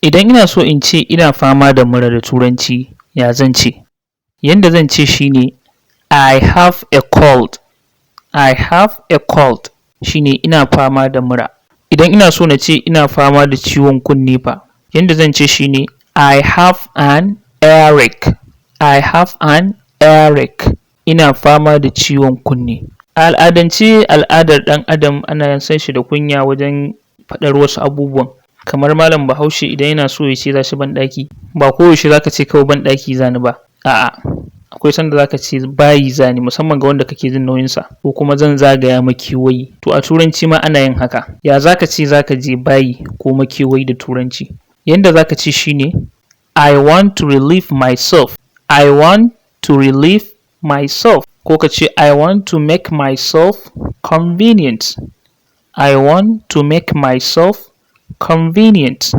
Idan ina so in ce ina fama da mura da Turanci, ya zan ce? Yanda zan ce shi ne "I have a cold". "I have a cold" shi ne ina fama da mura. Idan ina so na ce ina fama da ciwon kunne fa? Yanda zan ce shi ne "I have an earache". "I have an earache", ina fama da ciwon kunne. A al'adance, al'adar ɗan Adam ana san shi da kunya wajen faɗar wasu abubuwan. Kamar malam Bahaushe, idan yana so ya ce za shi banɗaki, ba koyaushe za ka ce kawai "banɗaki za ni" ba, a'a, akwai sanda za ka ce "bayi za ni", musamman ga wanda kake jin nauyinsa, ko kuma "zan zagaya makewayi". To, a Turanci ma ana yin haka. Ya za ka ce za ka je bayi ko makewayi da Turanci? Yanda za ka ce shi ne "I want to relieve myself". "I want to relieve myself", ko ka ce "I want to make myself convenient". "I want to make myself convenient".